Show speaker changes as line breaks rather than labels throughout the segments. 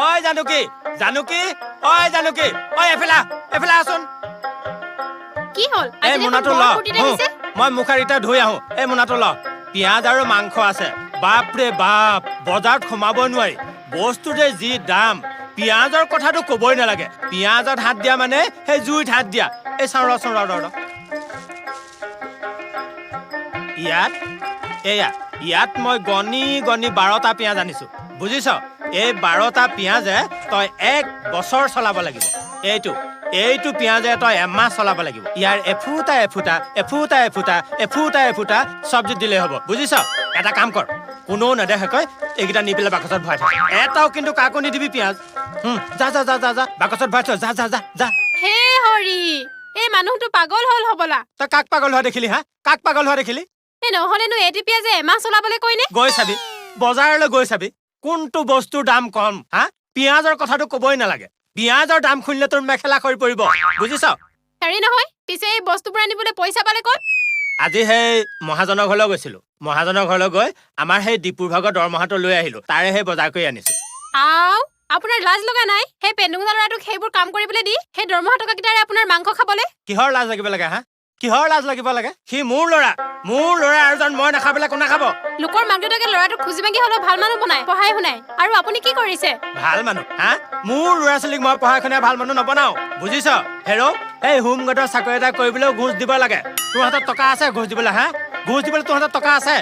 ঐ জানুকী, জানুকী, ঐ জানুকী, ঐ এফালে আহ, এফালে আহচোন।
কি হ'ল?
এই
আজি দেখোন
মোনাটো
বৰ
ল।
ফূৰ্তিত
হুঁ,
আহিছে।
মই মুখাৰীটা ধুই আহো। এই মোনাটো ল, পিঁয়াজ আৰু মাংস আছে। বাপৰে বাপ, বজাৰত সোমাব নোৱাৰি, বস্তুৰে যি দাম। পিঁয়াজৰ কথাটো ক'বই নালাগে, পিঁয়াজত হাত দিয়া মানে সেই জুইত হাত দিয়া। এই চাওঁ ৰচোন, ৰ ৰ ৰ, ইয়াত এয়া ইয়াত মই গণি গণি 12টা পিঁয়াজ আনিছো, বুজিছ? এই 12টা পিঁয়াজে তই 1 বছৰ চলাব লাগিব। এইটো পিঁয়াজে তই এমাহ চলাব লাগিব। ইয়াৰ এফুটা এফুটা এফুটা এফুটা এফুটা এফুটা চব্জিত দিলেই হ'ব, বুজিছ? এটা কাম কৰ, কোনেও নেদেখাকৈ এইকেইটা নি পেলাই বাকচত ভৰাই থ। এটাও কিন্তু কাকো নিদিবি পিঁয়াজ। যা যা যা যা যা, বাকচত ভৰাই থ, যা যা যা যা।
হে হৰি, এই মানুহটো পাগল হ'ল হ'বলা।
তই কাক পাগল হোৱা দেখিলি? হা, কাক পাগল হোৱা দেখিলি?
এই নহ'লেনো এইটো পিঁয়াজে এমাহ চলাবলৈ কয়নে?
গৈ চাবি, বজাৰলৈ গৈ চাবি কোনটো বস্তুৰ দাম কম। হা, পিঁয়াজৰ কথাটো ক'বই নালাগে, পিঁয়াজৰ দাম শুনিলে তোৰ মেখেলা সৰি পৰিব, বুজিছ?
হেৰি নহয়, পিছে এই বস্তুবোৰ আনিবলৈ পইচা পালে ক'ত?
আজি সেই মহাজনৰ ঘৰলৈ গৈছিলো, মহাজনৰ ঘৰলৈ গৈ আমাৰ সেই ডিপুৰ ভাগৰ দৰমহাটো লৈ আহিলো, তাৰে সেই বজাৰ কৰি আনিছো।
আও, আপোনাৰ লাজ লগা নাই সেই পেণ্ডুঙা ল'ৰাটোক সেইবোৰ কাম কৰিবলৈ দি সেই দৰমহা টকাকেইটাৰে আপোনাৰ মাংস খাবলৈ?
কিহৰ লাজ লাগিব লাগে? হা, কিহৰ লাজ লাগিব লাগে? সি মোৰ ল'ৰা, মোৰ ল'ৰা আৰু জন মই নাখাই পেলাই কোনে খাব?
লোকৰ মাক দেউতাকে ল'ৰাটোক খুজি মাগি হ'লেও ভাল মানুহ বনাই পঢ়াই শুনাই, আৰু আপুনি কি কৰিছে?
ভাল মানুহ? হা, মোৰ ল'ৰা ছোৱালীক মই পঢ়াই শুনাই ভাল মানুহ নবনাও, বুজিছ? হেৰ', এই হোম গাৰ্ডৰ চাকৰি এটা কৰিবলৈও ঘোচ দিব লাগে। তোৰ হাতত টকা আছে ঘোচ দিবলৈ? হা, ঘোচ দিবলৈ তোৰ হাতত টকা আছে?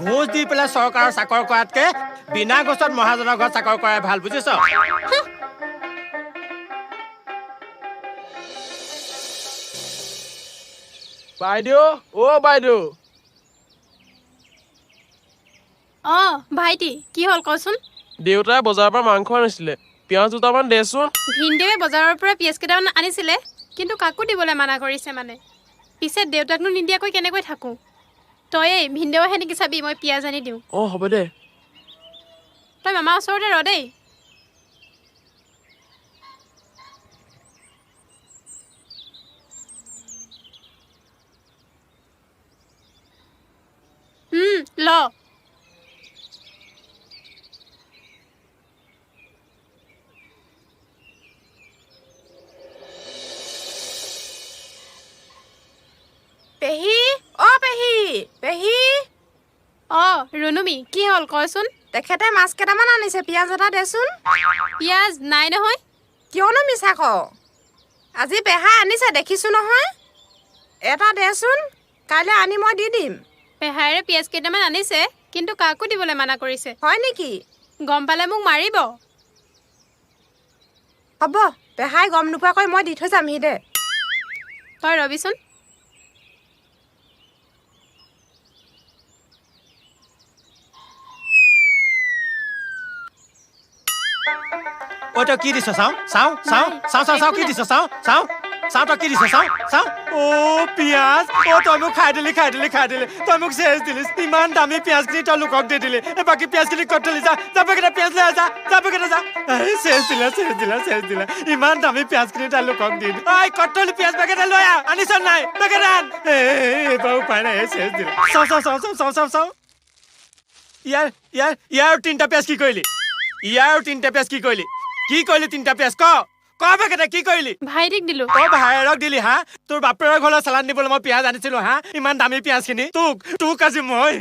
ঘোচ দি পেলাই চৰকাৰৰ চাকৰ কৰাতকে বিনা ঘোচত মহাজনৰ ঘৰত চাকৰ কৰাই ভাল, বুজিছ?
বাইদেউ, অ বাইদেউ।
অ ভাইটি, কি হ'ল কচোন?
দেউতাই বজাৰৰ পৰা মাংস আনিছিলে, পিঁয়াজ দুটামান দেচোন।
ভিনদেউৱে বজাৰৰ পৰা পিঁয়াজ কেইটামান আনিছিলে, কিন্তু কাকো দিবলৈ মানা কৰিছে মানে। পিছে দেউতাকনো নিদিয়াকৈ কেনেকৈ থাকোঁ? তই এই ভিনদেউ আহে নেকি চাবি, মই পিঁয়াজ আনি দিওঁ।
অ হ'ব দে।
তই মামাৰ ওচৰতে ৰ দেই। ল।
পেহী, অ পেহী, পেহী।
অ ৰুণুমী, কি হ'ল কচোন?
তেখেতে মাছ কেইটামান আনিছে, পিঁয়াজ এটা দেচোন।
পিঁয়াজ নাই নহয়।
কিয়নো মিছা কওঁ, আজি পেহা আনিছে দেখিছো নহয়। এটা দেচোন, কাইলৈ আনি মই দি দিম।
পেহাৰে পিঁয়াজ কেইটামান আনিছে, কিন্তু কাকো দিবলৈ মানা কৰিছে।
হয় নেকি?
গম পালে মোক মাৰিব।
হ'ব, পেহাই গম নোপোৱাকৈ মই দি থৈ যামহি দে।
তই ৰবিচোন।
ঐ তই কি দিছ? চাওঁ চাওঁ চাওঁ চাওঁ চাওঁ চাওঁ, কি দিছ? চাওঁ চাওঁ চাওঁ, তই কি দিছ? চাওঁ চাওঁ। অ পিঁয়াজ, অ তই মোক খাই দিলি, খাই দিলি, খাই দিলি, তই মোক চেচ দিলি। ইমান দামী পিঁয়াজখিনি তই লোকক দি দিলি, এই বাকী পিঁয়াজখিনি ক'ত থলি? যা যা, বেগেটা পিঁয়াজ লৈ আহ, যা যা বেগেটা যা। এই চেচ দিলে, চেচ দিলে, চেচ দিলে, ইমান দামী পিঁয়াজখিনি তই লোকক দি দিলি। ঐ ক'ত থলি পিঁয়াজ? বেগেটা লৈ আহ, আনিছ নাই? বেগেটা আন। এই এইবাৰ উপায় নাই, এই চেচ দিলে। চাওঁ চাওঁ চাওঁ চাওঁ চাওঁ চাওঁ চাওঁ, ইয়াৰ ইয়াৰ ইয়াৰ 3টা পিঁয়াজ কি কৰিলি? ইয়াৰ 3টা পিঁয়াজ কি কৰিলি? কি কৰিলি 3টা পিঁয়াজ? ক ক বেগেটা কি কৰিলি?
ভাইটিক দিলো।
অ ভায়েৰক দিলি? হা, তোৰ বাপেৰৰ ঘৰলৈ চালান দিবলৈ মই পিঁয়াজ আনিছিলো। হা, ইমান দামী পিঁয়াজখিনি তোক তোক আজি মই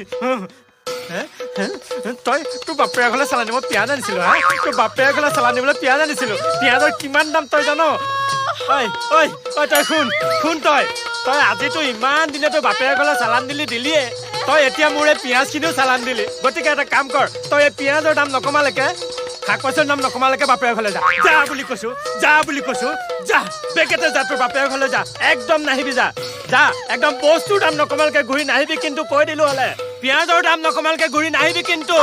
তই তোৰ বাপেৰৰ ঘৰলৈ চালান দিব পিঁয়াজ আনিছিলো। হা, তোৰ বাপেৰৰ ঘৰলৈ চালান দিবলৈ পিঁয়াজ আনিছিলো। পিঁয়াজৰ কিমান দাম তই জান? ঐ ঐ ঐ, তই শুন শুন, তই তই আজিতো ইমান দিনে তোৰ বাপেৰৰ ঘৰলৈ চালান দিলি দিলিয়ে, তই এতিয়া মোৰ এই পিঁয়াজখিনিও চালান দিলি। গতিকে এটা কাম কৰ, তই এই পিঁয়াজৰ দাম নকমালৈকে, শাক পাচলিৰ দাম নকমালৈকে বাপেৰৰ ঘৰলৈ যা। যা বুলি কৈছো, যা বুলি কৈছো, যা বেগেতে যা, তোৰ বাপেৰৰ ঘৰলৈ যা, একদম নাহিবি। যা যা, একদম বস্তুৰ দাম নকমালৈকে ঘূৰি নাহিবি কিন্তু, কৈ দিলো হ'লে। পিঁয়াজৰ দাম নকমালৈকে ঘূৰি নাহিবি কিন্তু।